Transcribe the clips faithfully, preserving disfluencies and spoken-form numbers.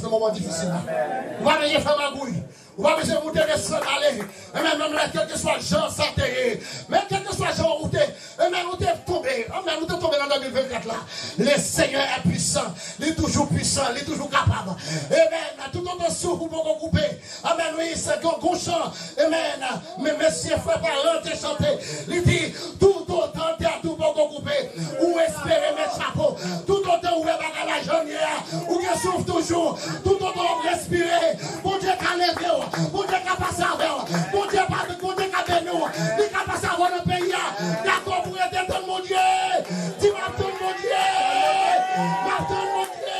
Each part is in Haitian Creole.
nan moman difisil la. Ou pa bezwen fè magouy. Ou pa bezwen moute desann ale. Amèn, menm lè kèlkeswa jan sa te ye. Men kèlkeswa jan ou te, amèn, ou te tonbe. Amèn, ou te tonbe nan de mil vennkat la. Le Seigneur est puissant. Li toujou pwisan, li toujou kapab. Amèn. Toutotan souf ou poko koupe. Amèn, wi, se gon, gon chan. Amèn. Men mesye, frè Paran te chante. Li di, toutotan tèt ou poko koupe, ou espere met chapo. Toutotan ou wè bagay la jan l ye a, ou gen souf toujou. Toutotan w ap respire, Bondye ka leve w. Bondye ka pase avè w. Bondye pa, Bondye ka beni w. Li ka pase avè w nan peyi a. Dakò pou rete tann Bondye. Di, m ap tann Bondye. M ap tann Bondye.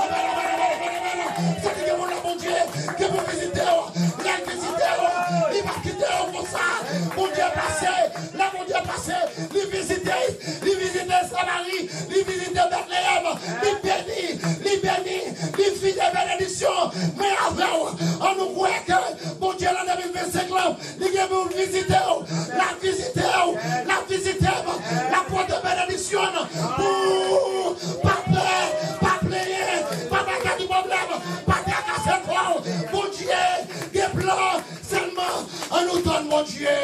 Amèn, amèn, amèn, amèn, amèn. Sa ki gen moun la, Bondye gen pou vizite w. Lè l vizite w, li pa kite w konsa. Bondye pase. Lè Bondye pase, li vizite, li vizite Samari, li vizite Betleyèm, li beni, li beni, li vide benediksyon. Mwen avè w, ann nou kwè ke Bondye nan de mil vennsenk lan, li gen pou vizite w, l ap vizite w, l ap vizite m, l ap pote benediksyon pou ou. Pa pè, pa plenyen, pa bay tèt ou pwoblèm, pa trakase kò w. Bondye gen plan, sèlman ann nou tann Bondye.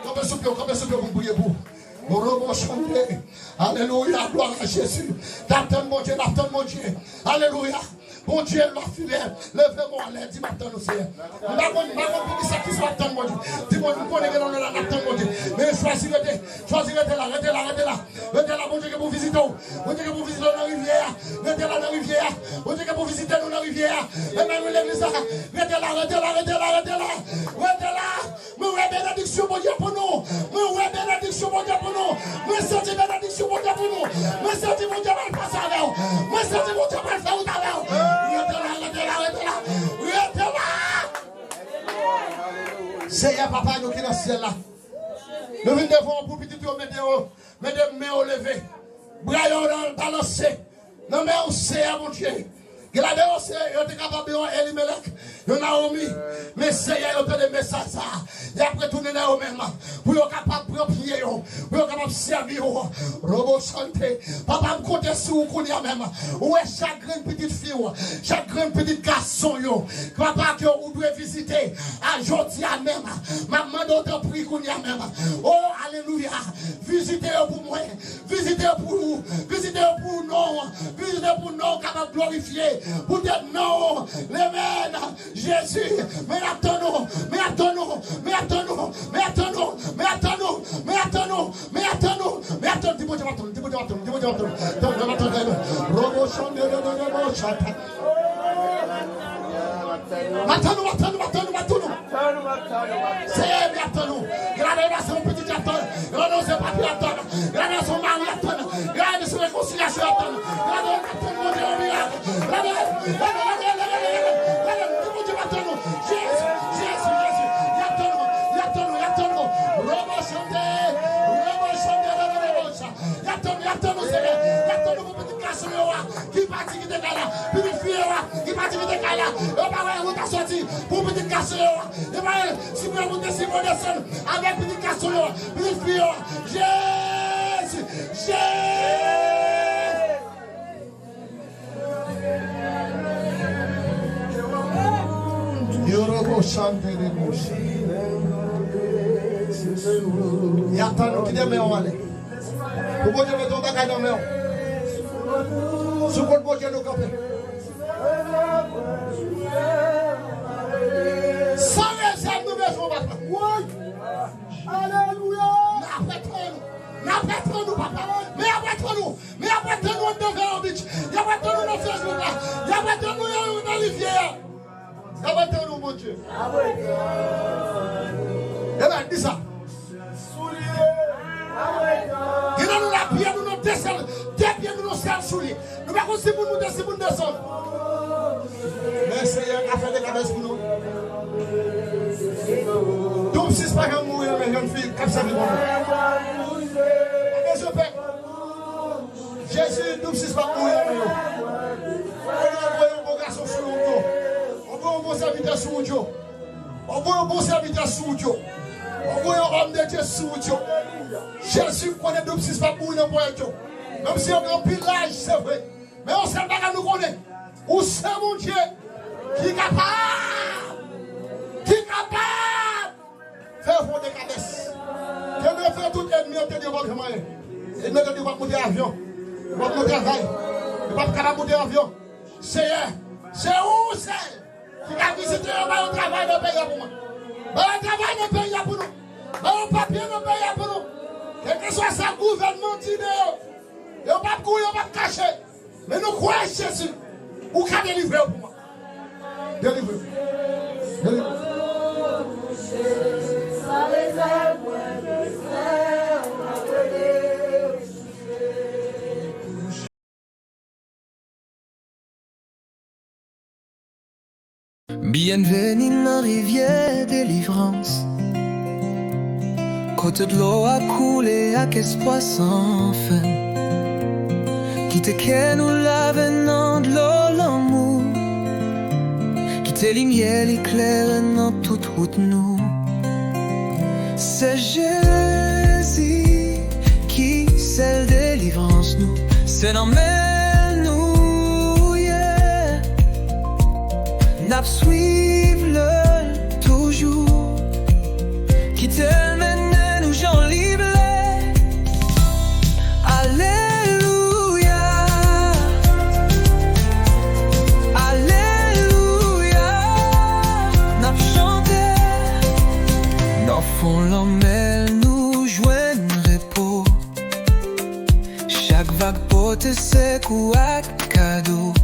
Kanpe sou pye w, kanpe sou pye w pou m priye pou ou. Robo chante. Alelouya, glwa a Jezi. N ap tann Bondye, n ap tann Bondye. Alelouya. Bondye, l ap fidèl. Leve men w anlè, di, m ap tann ou, Seyè. M pa konn, m pa konn poukisa, kisa w ap tann Bondye. Di, Bondye, m konnen gen nan la, n ap tann Bondye. Men chwazi rete, chwazi rete la, rete la, rete la. Rete la, Bondye gen pou vizite w. Bondye gen pou vizite w nan rivyè a. Rete la nan rivyè a. Bondye gen pou vizite nou nan rivyè a. Amèn, wi, legliz la. Rete la, rete la, rete la, rete la. Rete la. Mwen wè benediksyon Bondye pou nou. Mwen wè benediksyon Bondye pou nou. Mwen santi benediksyon Bondye pou nou. Mwen santi Bondye pral pase avè w. Mwen santi Bondye pral fè wout avè w. Rete la, rete la, rete la. Rete la. Seyè Papa nou ki nan syèl la, nou vin devan w pou pitit yo, mete yo, mete men yo leve. Bra yo nan balanse. Nan men w, Seyè Bondye. Gen ladan yo, se, yo te kapab yon Elimelèk, yon Nawomi. Men Seyè, yo tande mesaj sa a. Y ap retounen nan yo menm. Pou yo kapab pran pye yo. Pou yo kapab sèvi w. Robo chante. Papa, m konte sou ou kounye a menm. Ou wè chak grenn pitit fi w, chak grenn pitit gason yo. Papa, ke ou dwe vizite. A jodi a menm. M ap mande w tanpri kounye a menm. O, alelouya. Vizite yo pou mwen. Vizite yo pou ou. Vizite yo pou non. Vizite yo pou non kapab glorifye. Poutèt non. Amèn. Jezi. Men ap tann ou. Men ap tann ou. Men ap tann ou. Men ap tann ou. Men ap tann ou. Men ap tann ou. Men ap tann ou. Men ap tann ou. Di Bondye m ap tann ou. Di Bondye m ap tann ou. Di Bondye m ap tann ou. Tann ou, m ap tann ou. Robo chande, robo chata. M ap tann ou, m ap tann ou, m ap tann ou, m ap tann ou. Seyè, m ap tann ou. Gen ladan yo se yon pitit y ap tann. Yo anonse papye y ap tann. Gen ladan yo se yon mari y ap tann. Gen ladan yo se rekonsilyasyon y ap tann. Gen ladan yo k ap tann Bondye yon mirak. Gen ladan yo, gen ladan yo, gen ladan yo, gen ladan yo, gen ladan yo, gen Bondye m ap tann ou. Jezi, Jezi, Jezi. Y ap tann ou, y ap tann ou, y ap tann ou. Robo chande, robo chande, robo chande. Y ap tann ou, y ap tann ou, Seyè. Y ap tann ou pou pitit gason yo a ki pati kite kay la. Pitit fi yo a ki pati kite kay la. Yo pa wè wout a soti pou pitit gason yo a. Yo pa wè si pou yo moute, si pou yo desann avèk pitit gason yo a. Pitit fi yo a. Jezi! Jezi! Yorobo chante de bouch. Y ap tann ou, kite men w ale. Pou Bondye mete yon bagay nan men w. Sou kont Bondye nou kanpe. San rezèv nou bezwen w, papa. Woy! Alelouya! N ap tann ou. N ap tann ou, papa. Men y ap tann ou. Men y ap tann ou anndan Vero Beach. Y ap tann ou nan Facebook la. Y ap tann ou nan rivyè a. Y ap tann ou, Bondye. Ebyen, di sa. Gen nan nou la, pye nou nan de sèl, de pye nou nan sèl soulye. Nou pa konn si pou n moute, si pou n desann. Men Seyè ka fè dekabès pou nou. Doub sis pa janm mouri nan men jèn fi k ap sèvi Bondye. Pa bezwen pè. Jezi, doub sis p ap mouri nan men yo. Bondye, anvoye yon bon gason sou wout yo. Anvoye yon bon sèvitè sou wout yo. Anvoye yon bon sèvitè sou wout yo. Anvoye yon òm de Dye sou wout yo. Jezi konnen doub sis p ap mouri nan ponyèt yo. Menm si yo gen anpil laj, se vre. Men yon sèl bagay konnen ou se Bondye ki kapab, ki kapab fè yo fè yon dekadès. Ke Bondye fè tout ènmi an te di yo p ap janm anyen. Ènmi an te di yo p ap moute avyon, yo p ap nan travay, yo p ap kapab moute avyon. Seyè, se ou sèl ki ka vizite yo, ba yo travay nan peyi a pou mwen. Ba yo travay nan peyi a pou nou. Ba yo papye nan peyi a pou nou. Kèlkeswa sa gouvènman di de yo, yo p ap kouri, yo p ap kache. Men nou kwè Jezi, ou ka delivre yo pou mwen. Delivre yo. Delivre yo. Byenveni nan rivyè delivrans, kote dlo a koule ak espwa san fen. Kite kè nou lave nan dlo lanmou, kite limyè li klere nan tout wout nou. Se Jezi ki sèl delivrans nou, se nan men nou ye. N ap swiv l toujou, kite l mennen nou jan li vle. Alelouya, alelouya, n ap chante. Nan fon lanmè nou jwenn repo. Chak vag pote sekou ak kado.